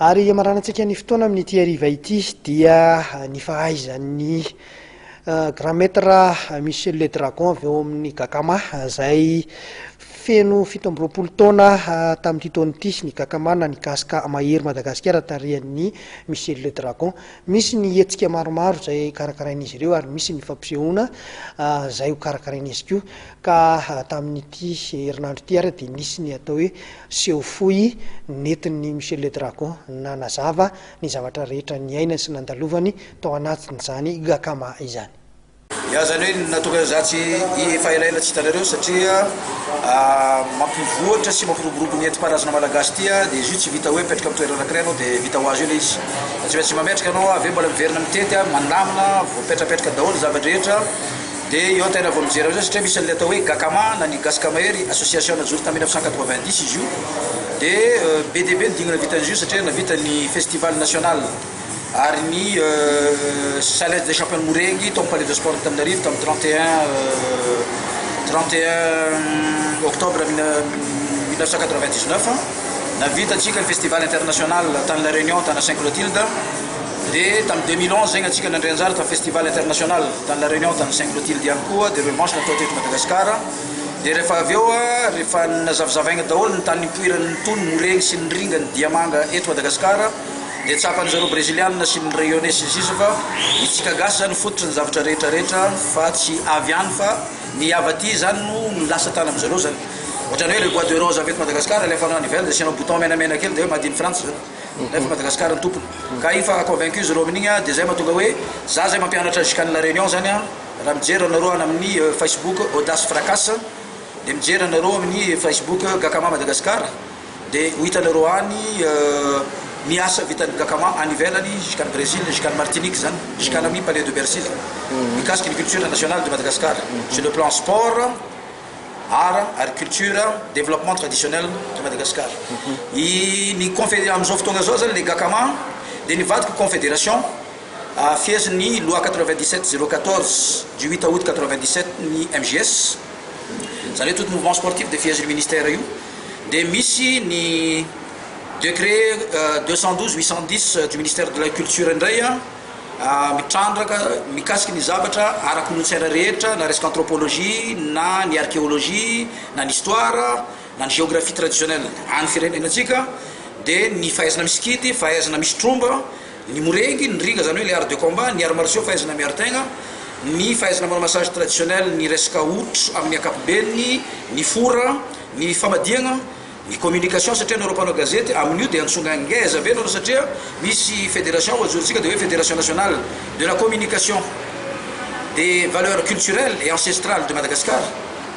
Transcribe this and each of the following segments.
Ary hamaranantsika ny fotoana amin'ity hariva ity dia ny fahaizan'ny Grand Maître Michel Le Dragon avy ao amin'ny Gakama izay feno 27 taona tamin'ity taona ity ny Gakama na ny Gasy Mahery Madagasikara tarihan'ny Michel Le Dragon. Misy ny hetsika maromaro izay karakarain'izy ireo ary misy ny fampisehoana izay ho karakarain'izy koa ka tamin'ity herinandro ity ary dia nisy ny atao hoe seho fohy nentin'i Michel Le Dragon nanazava ny zavatra rehetra niainany sy nandalovany tao anatin'izany Gakama izany. Ya zany hoe nahatonga za tsy efa elaela tsy hitanareo satria mampivoatra sy mampiroborobo ny entim-paharazana malagasy ity dia izy io tsy vita hoe mipetraka amin'ny toerana anankiray anao dia vita ho azy eo ilay izy fa tsy maintsy mametraka anao avy eo mbola miverina mitety mandamina voapetrapetraka daholo ny zava-drehetra. Dia eo tena vao mijery amizay satria misy an'ilay atao hoe Gakama na ny Gasikamahery, association najoro tamin'ny 1990 izy io, dia be dia be ny dingana vitan'izy io satria navita ny festival national ary ny challenge des champions morengy tao amin'ny palais de sport Antananarivo tamin'ny 31 31 octobre 1999, navita antsika ny festival international tany La Réunion tany Saint Clotilde. Dia tamin'ny 2011 zegny antsika nandray anjara tamin'ny festival international tany La Réunion tany Saint Clotilde ihany koa dia revanche natao teto Madagascar. Dia rehefa avy eo rehefa nazavazavaigna daholo ny tany nipoiran'ny tony morengy sy ny ringa ny diamanga eto Madagascar dia tsapan'ny zareo brezilianina sy ny Réunionnais sy ny sisa fa itsika gasy zany fototry ny zavatra rehetra rehetra fa tsy avy any fa ny avy aty zany no lasa tany amin'zareo zany. Ohatran'ny hoe le bois de rose avy eto Madagascar alefanao any ivelany dia asianao bouton menamena kely dia hoe made in France zany. Nefa Madagascar ny tompony. Ka iny fa convaincu zareo amin'igny a, de zay mahatonga hoe za zay mampianatra jusqu'any La Réunion zany a, raha mijery anareo any amin'ny Facebook Audace Fracas, de mijery anareo amin'ny Facebook Gakama Madagascar, de ho hitanareo any ny asa vitan'ny Gakama any ivelany jusqu'any Brésil, jusqu'any Martinique zany, jusqu'any amin'ny Palais de Bercy zany, mikasika ny culture nationale de Madagascar sur le plan sport, Art, agriculture, développement traditionnel de Madagascar. I ny confé- amin'izao fotoagna zao zany le Gakama dia nivadika confédération fehezin'ny loi 97 014 du 8 août 97 ny MJS, zany hoe tout mouvement sportif dia fehezin'ny ministère io, dia misy ny décret 212 810 du ministère de la culture indray. Mitrandraka mikasika ny zavatra ara-kolontsaina rehetra na resaka anthropologie na ny archéologie na ny histoire na ny géographie traditionnelle any firenenantsika dia ny fahaizana misikidy, fahaizana misy tromba, ny morengy, ny ringa izany hoe le art de combat, ny arts martiaux fahaizana miaro tegna, ny fahaizana manao massage traditionnel, ny resaka hotro amin'ny ankapobeny, ny fora, ny famadihagna. Ny communication satria nareo mpanao gazety amin'io dia antsonga ngeza be nareo satria misy fédération ao ajorontsika dia hoe fédération nationale de la communication des valeurs culturelles et ancestrales de Madagascar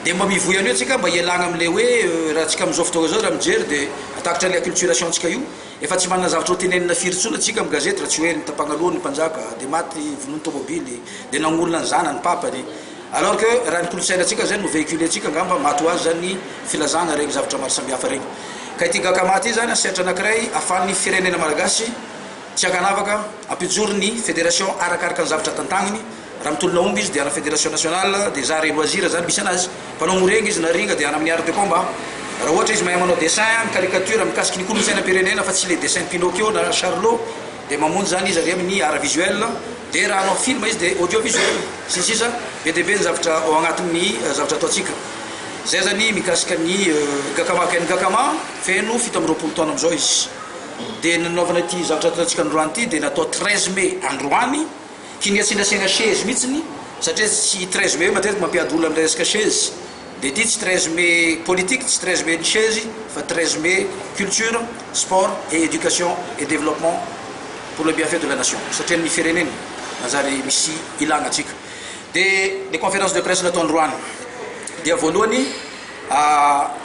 dia mba mivoy an'io tsika mba hialagna amin'ilay hoe raha tsika amin'izao fotoana izao raha mijery dia takatra ilay acculturation tsika io efa tsy manana zavatra ho tenenina firy intsony tsika amin'ny gazety raha tsy hoe nitapagna loha ny mpanjaka dia maty vonoin'ny tomobily dia nagnorona ny zanany papany. Alors que raha ny kolontsainantsika zay no véhiculer-tsika angamba maty ho azy zany ny filazana regny zavatra maro samihafa regny. Ka ity Gakama ity zany sehatra anakiray ahafahan'ny firenena malagasy tsy ankanavaka hampijoro ny fédération arakaraka ny zavatra tantagniny. Raha mitolona omby izy dia ana fédération nationale des arts et loisirs zany misy anazy. Mpanao morengy izy na ringa dia ana amin'ny art de combat. Raha ohatra izy mahay manao dessin, caricature mikasiky ny kolontsainam-pirenena fa tsy le dessin Pinocchio na Charlot dia mamonjy zany izy avy amin'ny art visuel. Dia raha hanao film izy dia audio visuel sy ny sisa Be dia be ny zavatra ao agnatin'ny zavatra ataontsika. Zay zany mikasika ny Gakama. Ka ny Gakama feno 27 taona amin'izao izy. Dia nanaovana ity zavatra ataontsika androany ity dia natao 13 mai androany. Hinia tsy nasiagna chaise mihitsiny satria tsy 13 mai io matetika mampiady olona amin'ny resaka chaise. Dia ity tsy 13 mai politique, tsy 13 mai ny chaise fa 13 mai culture, sport et éducation et développement pour le bienfait de la nation satria ny firenena manjary misy ilagna antsika. Dia le conférence de presse natao androany dia voalohany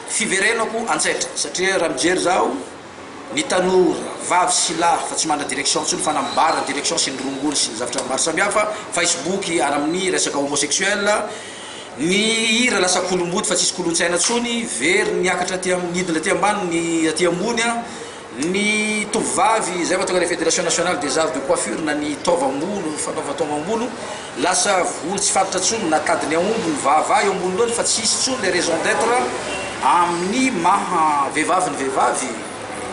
fiverenako antsaitra satria raha mijery zaho ny tanora vavy sy lahy fa tsy manana direction intsony fa nambara direction sy ny rongony sy ny zavatra maro samihafa, facebook ary amin'ny resaka homosexuel, ny hira lasa kolombody fa tsisy kolontsaina intsony, very niakatra aty nidina aty ambany ny aty ambony. Ny tovovavy, izay mahatonga ilay Fédération Nationale des Arts de Coiffure na ny taovam-bolo, ny fanaovan-taovam-bolo, lasa volo tsy fantatra intsony na tadiny aomby mivahavaha eo ambony lohany fa tsy hisy intsony ilay raison d'être amin'ny maha vehivavy ny vehivavy.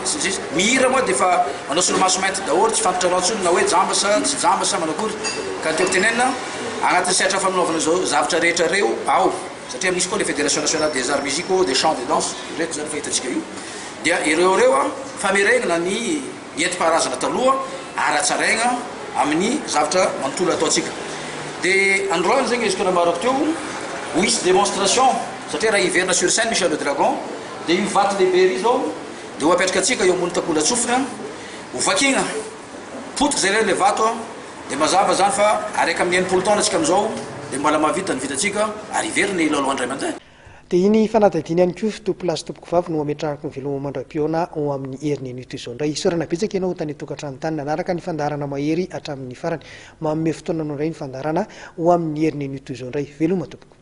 Sy ny sisa. Mihira moa dia efa manao solomaso mainty daholo, tsy fantatrarao intsony na hoe jamba sa tsy jamba sa manao akory. Ka ny tiako tenenina, agnatin'ny sehatra fanaovana izao zavatra rehetra ireo ao, satria misy koa le Fédération Nationale des Arts Musicaux, des Chants, des Danses, ireto izany efa hitantsika io, dia ireo ireo an, famerenana ny nentim-paharazana taloha ary hatsaraina amin'ny zavatra manontolo ataontsika. Dia androany zegny izy ko nambarako teo, ho hisy démonstration, satria raha hiverina sur scène Michel le Dragon, Dia io vato lehibe ery izao dia ho apetraka antsika eo ambony takolan-tsofina, ho vakiana, potika izay ilay vato an, dia mazava izany fa araka amin'ny 60 taona tsika amin'izao dia mbola mahavita ny vitantsika ary hiverina hilalao indray mandeha. Dia iny fanadihadiana ihany koa tompolahy sy tompokovavy no ametrahako ny veloma mandra-pihaona ho amin'ny heriny anio toy izao indray. Isaorana betsaka ianao tany an-tokantrano tany nanaraka ny fandaharana Mahery hatramin'ny farany. Manome fotoana anao indray ny fandaharana ho amin'ny heriny anio toy izao indray. Veloma tompoko.